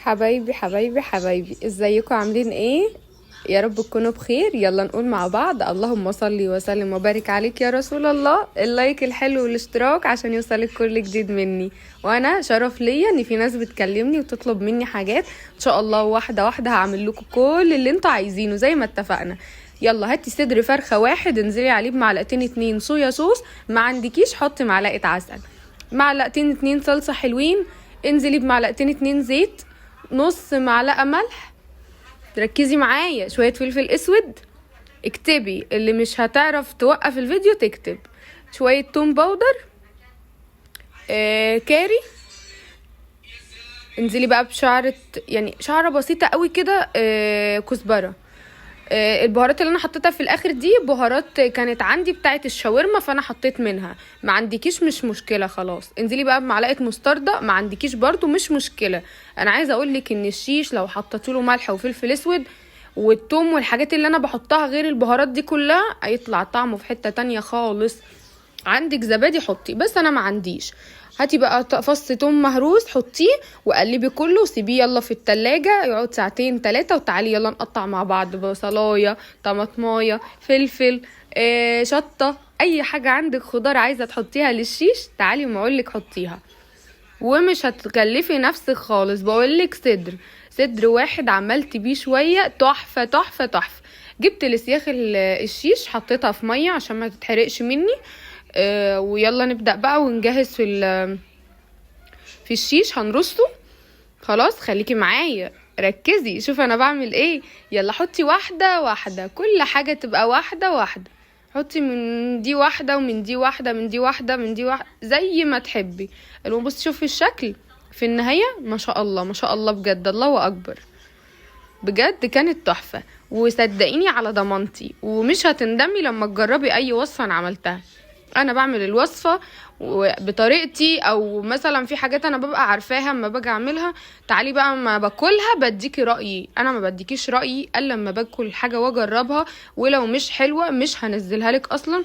حبايبي حبايبي حبايبي، ازيكم عاملين ايه؟ يا رب تكونوا بخير. يلا نقول مع بعض اللهم صل وسلم وبارك عليك يا رسول الله. ال like الحلو والاشتراك عشان يوصلك كل جديد مني. وانا شرف ليا ان في ناس بتكلمني وتطلب مني حاجات، ان شاء الله واحدة واحدة هعمل لكم كل اللي انتوا عايزينه زي ما اتفقنا. يلا هاتي صدر فرخة واحد، انزلي عليه بمعلقتين 2 صويا صوص، ما عندكيش حطي معلقه عسل، معلقتين 2 صلصه حلوين، انزلي بمعلقتين 2 زيت، نص معلقه ملح، ركزي معايا، شوية فلفل اسود، اكتبي اللي مش هتعرف توقف الفيديو تكتب، شوية توم powder، كاري، انزلي بقى بشعره، يعني شعره بسيطة قوي كده، كزبره. البهارات اللي انا حطيتها في الاخر دي بهارات كانت عندي بتاعه الشاورما فانا حطيت منها، ما عندكيش مش مشكلة خلاص. انزلي بقى بمعلقه مستردة، ما عندكيش برضو مش مشكلة. انا عايزه اقول لك ان الشيش لو حطيتي له ملح وفلفل اسود والثوم والحاجات اللي انا بحطها غير البهارات دي كلها هيطلع طعمه في حتة تانية خالص. عندك زبادي حطي، بس انا ما عنديش. هاتي بقى فص توم مهروس حطيه وقلبي كله وسيبيه يلا في التلاجة يقعد ساعتين 3، وتعالي يلا نقطع مع بعض بصلايه، طماطمايه، فلفل، شطه، اي حاجة عندك خضار عايزه تحطيها للشيش تعالي وما اقولك حطيها، ومش هتكلفي نفسك خالص. بقولك صدر واحد عملت بيه شوية تحفة تحفة تحفة. جبت الاسياخ الشيش حطيتها في مية عشان ما تتحرقش مني، ويلا نبدأ بقى ونجهز في الشيش هنرصه. خلاص خليكي معايا ركزي شوفي انا بعمل ايه. يلا حطي واحدة واحدة، كل حاجة تبقى واحدة واحدة، حطي من دي واحدة ومن دي واحدة، من دي واحدة، من دي واحدة، زي ما تحبي. المهم بصي شوفي الشكل في النهاية، ما شاء الله ما شاء الله بجد، الله اكبر بجد كانت تحفة. وصدقيني على ضمانتي ومش هتندمي لما تجربي اي وصفة انا عملتها. انا بعمل الوصفة بطريقتي، او مثلا في حاجات انا ببقى عارفاها اما باجي اعملها، تعالي بقى ما باكلها بديكي رايي. انا ما بديكيش رايي الا لما باكل حاجة واجربها، ولو مش حلوة مش هنزلها لك اصلا،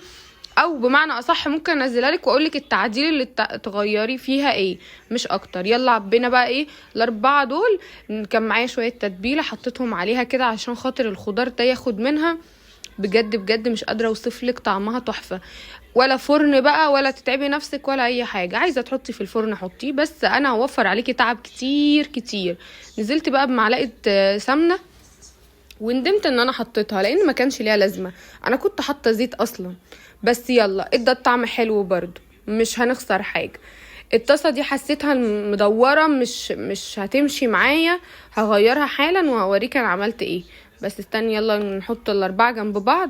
او بمعنى اصح ممكن انزلها لك واقول لك التعديل اللي تغيري فيها ايه، مش اكتر. يلا عبينا بقى ايه الاربعة دول، كان معايا شوية تتبيله حطيتهم عليها كده عشان خاطر الخضار ده ياخد منها. بجد بجد مش قادرة اوصف لك طعمها تحفة. ولا فرن بقى ولا تتعبي نفسك ولا اي حاجة، عايزه تحطي في الفرن حطيه، بس انا هوفر عليكي تعب كتير كتير. نزلت بقى بمعلقه سمنه، وندمت ان انا حطيتها لان ما كانش ليها لازمه، انا كنت حاطه زيت اصلا، بس يلا ادى الطعم حلو برضو مش هنخسر حاجة. الطاسه دي حسيتها مدورة مش هتمشي معايا، هغيرها حالا وهوريك انا عملت ايه، بس استني يلا نحط الاربعة جنب بعض.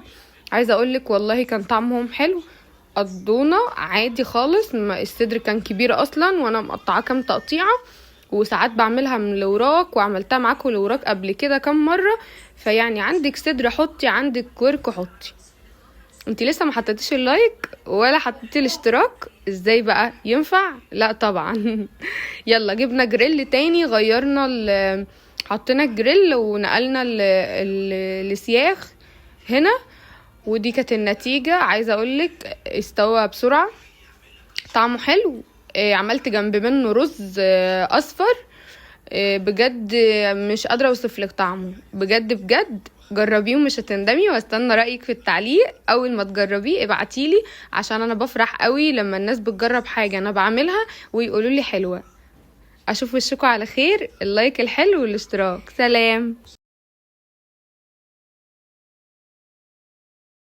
عايزه اقولك والله كان طعمهم حلو، قضونا عادي خالص، الصدر كان كبير اصلا وانا مقطعاه كام تقطيعه، وساعات بعملها من الوراك وعملتها معاكم الوراك قبل كده كام مرة. فيعني عندك صدر حطي، عندك ورك حطي. انتي لسه ما حطيتيش ال like ولا حطيتي الاشتراك، ازاي بقى ينفع؟ لا طبعا. يلا جبنا جريل تاني، غيرنا حطينا الجريل ونقلنا السياخ هنا، ودي كانت النتيجة. عايزة اقولك استوى بسرعة، طعمه حلو. عملت جنب منه رز، اصفر، بجد مش قادرة اوصف لك طعمه، بجد بجد جربيه ومش هتندمي. واستنى رأيك في التعليق، اول ما تجربيه ابعتيلي عشان انا بفرح قوي لما الناس بتجرب حاجة انا بعملها ويقولوا لي حلوة. اشوف وشكم على خير، ال like الحلو والاشتراك. سلام.